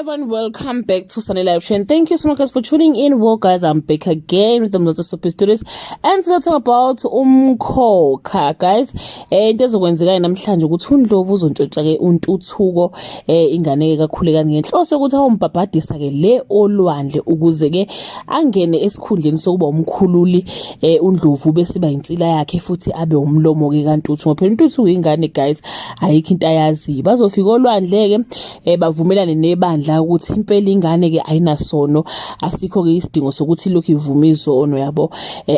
Everyone, welcome back to Sunday Live Show and thank you so much, guys, for tuning in. Well, guys, I'm back again with the Mlotha Soapy Studios and today talk about Umkhokha, guys. Into ezokwenzeka namhlanje ukuthi uNdlovu uzontshontsha ke uNtuthuko, ingane ke kaKhulekani, ngenhloso yokuthi ayombhabhadisa ke le olwandle ukuze ke angene esikhundleni sokuba umkhululi, uNdlovu besiba insila yakhe futhi abe umlomo ke kaNtuthu, ngoba phela uNtuthu uyingane, guys, ayikho into ayaziyo. Bazofika olwandle ke, bavumelane nebandla ukuthi impela ingane ke ayinasono, asikho ke isidingo sokuthi lokhu ivume izono yabo,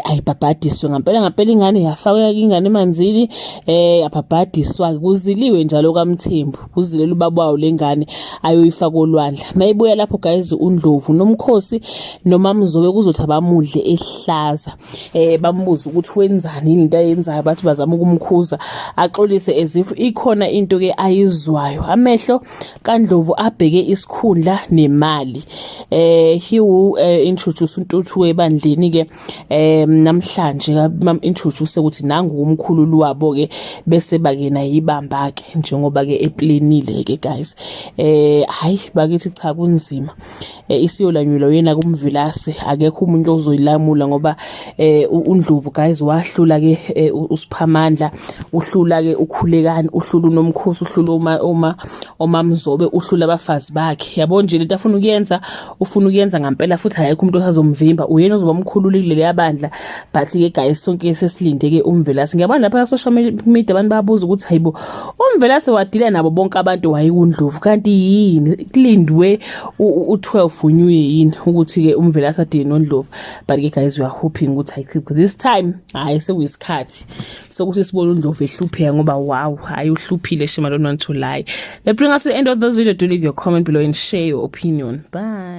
ayibhabhadiswe ngampela ngampela. Ingane yafakwa ingane emanzini, yabhabhadiswa, kuziliwe njalo kaMthembu, kuzilela ubaba wayo lengane ayoyifaka olwandle. Mayibuya lapho, guys, uNdlovu nomkhosi noMamzobe kuzothi abamudle ehlaza, bambuza ukuthi wenzani, into ayenzayo. Bathi bazama ukumkhuza, axolise as if ikhona into ke ayizwayo. Amehlo kaNdlovu abheke isikhundla nemali. He will introduce uNtuthu ebandleni ke namhlanje, bam introduce ukuthi nangu umkhululi wabo ke, bese bake nayibamba ke njengoba ke eplanile ke, guys. Hayi bakithi, cha, kunzima. Isiyolanyulwa yena kuMvilase, akekho umuntu ozoyilamula ngoba uNdlovu, guys, wahlula ke uSiphamandla, uhlula ke uKhulekani, uhlula uNomkhosi, uhlula uma oMamzobe, uhlula abafazi bakhe, yabo nje. Lento afuna ukuyenza, ufuna ukuyenza ngempela futhi akekho umuntu osazomvimba, uyena ozoba umkhululi kuleli yabandla. But ke, guys, sonke sesilinde ke uMvelase. Ngiyabona lapha social media abantu bayabuza ukuthi hayibo, uMvelase wadila nabo bonke abantu, wayikundlovu, kanti yini kulindwe u12 unyuye yini ukuthi ke uMvelase adile noNdlovu? But ke, guys, we are hoping ukuthi hayi, this time, hayi, sekuyisikhathi sokuthi sibone uNdlovu ehlupheka, ngoba wow, hayi, uhluphile shame. I don't want to lie. That bring us to the end of this video. Do leave your comment below and share your opinion. Bye.